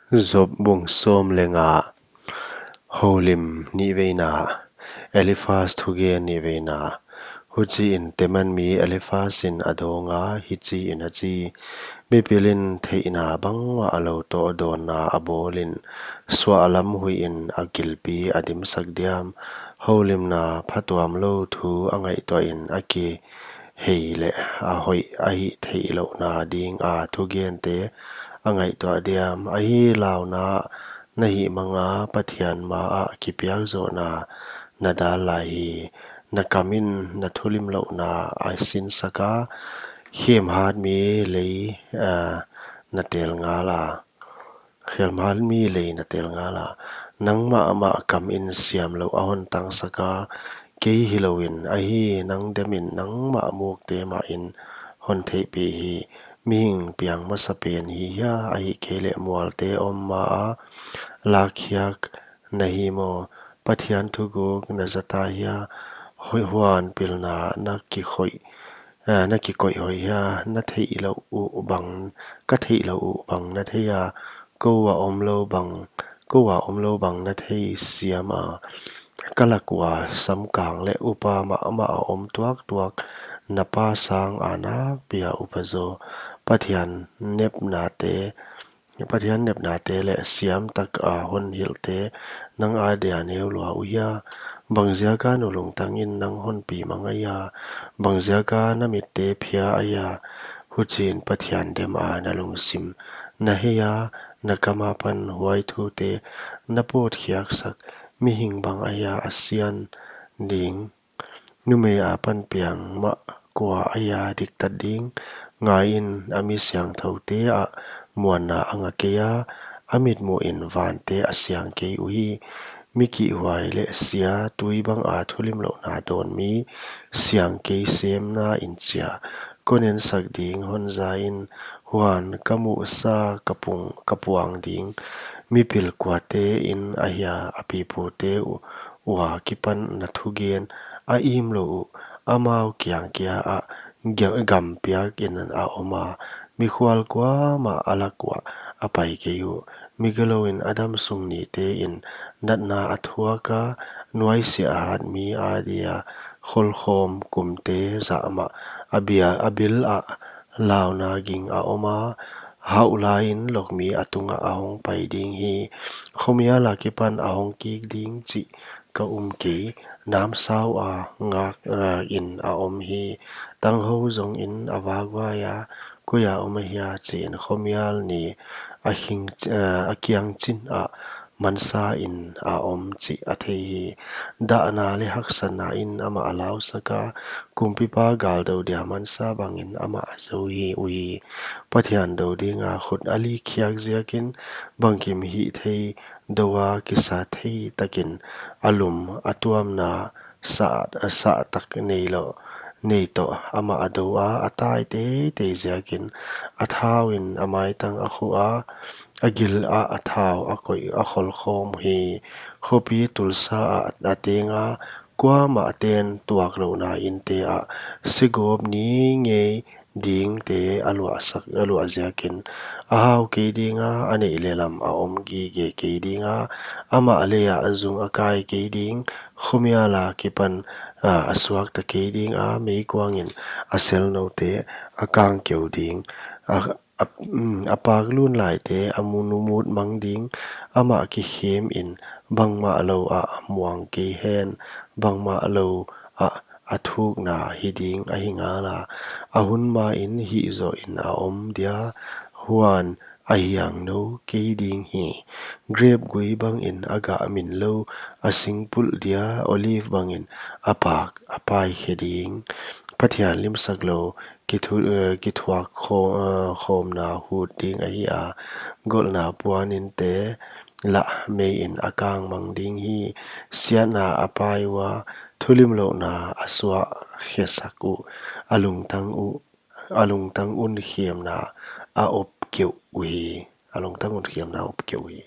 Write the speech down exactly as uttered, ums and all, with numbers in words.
Job bung sawm leh nga. Houlim nihveina. Eliphaz thugen nihveina. Huchiin Teman mi Eliphaz in a dawnga hichiin a chi: Mipilin theihna bangmah a lou toh dawnna a bawlin, suahlam huihin a gilpi a dimsak diam? Houlimna phatuamlou thu a ngaihtuahin a ki hei leh a hoih a hih theihlouhna dinga thugente a ngaihtuah diam? Ahi, launa na hihmanga Pathian maah kipiakzohna na dal lai hi. Na kamin na thulimlouhna a sinsaka, khem hat mi lei, ah, na tel ngala. Khem hat mi lei na tel ngala. Nangmah mah kamin siamlouh a hon tangsaka, kei hilouin ahi, nang demin nangmah mukte mahin hon theihpih hi. Mihing piang masapen hi hia, ahihkeileh mualte om maa lakkhiak na hi maw? Pathian thuguk na zata hia? Hoih huan pilna na kikhoih, eh, na kikoih hoih hia? Na theihlouh uh bang, ka theihlouh uh bang na thei a, kou a omlou bang, kou a omlou bang na thei siama, ka lak ua samkang leh upa mahmah a om tuaktuak, na pa sanga nakpia upa zaw. Pathian nepnate, Pathian nepnate leh siamtaka hon hilhte nang adia neu lua uhia? Bangziaka nu lungtangin nang hon pi mang ahia? Bangziaka na mitte phia ahia? Huchiin Pathian dema na lungsim na heia, na kama pan huai thute na pawtkhiaksak. Mihing bang ahia a sian ding? Numei apan piang mah kua ahia diktat ding? Ngaiin, a mi siangthoute ah muanna a nga keia, a mitmuhin vante a siang kei uhi. Mi kihhuai leh sia, tui banga thulimlouhna dawn mi, siang kei semna in chia. Kon ensak ding hon zain, huan ka muhsa ka pung, ka puang ding. Mipil kuatein ahia a pipute u, ua kipan na thugen a imlou uh? Amau kiang kia ah ga-, gam piakin a oma, mikhual kuamah a lak uah a pai kei uh. Migilouin a damsung nitein natna a thuaka, nuaisiah hat mi adia kholkhawm kumte zahmah a bia, a bil ah launa ging a oma, hauh laiin lokmi a tungah a hongpai ding hi. Khomial akipan a hong kik ding chih ka um kei. Namsau a ngak, eh, in a om hi. Tanghou zongin a vakvaia, koia om ahia chiin khomial ni a khing, eh, a kiang chin ah mansa in a om chih a thei hi. Dahna leh haksatnain amah a lausaka, kumpipa galdou dia mansa bangin amah a zou hi uhi. Pathian dou dinga khut a likkhiak ziakin, bangkim hihthei doua kisa thei takin a lum a tuamna sah, sah tak neilou, nei toh amah a doua, a tai teitei ziakin a thauin a maitang a khuh a, a gil ah a thau a koih a kholkhawm hi. Khopi tulsa ah a tenga, kuamah ten tuaklouhna inte ah segawp ni ngei dingte a luahsak, a luah ziakin, a hau kei dinga, a neih leh lam a om gige kei dinga, amah leia zung a kai kei ding. Khomial akipan, ah, a suakta kei dinga, meikuangin a selnoute a kang keu ding. A, a, mm, a pak lun laite a mu numut mang ding. Amah kikhemin bangmah lou ah muang kei hen, bangmah lou ah a thukna hi ding ahi ngala. A hun main hihzohin a om dia, huan a hiangnou kei ding hi. Grep gui bangin a gah minlou a singpulh dia, olive bangin a pak a pai khe ding. Pathian limsaklou kithu-, eh, kithuak kho-, eh, khawmna hut ding ahi a, golhna puaninte lah meiin a kangmang ding hi. Siatna a pai ua, thulimlouhna a suah khesak uh, a lungtang uh, a lungtang unkhemna a op keuh uhi. A lungtang unkhemna a op keuh uhi.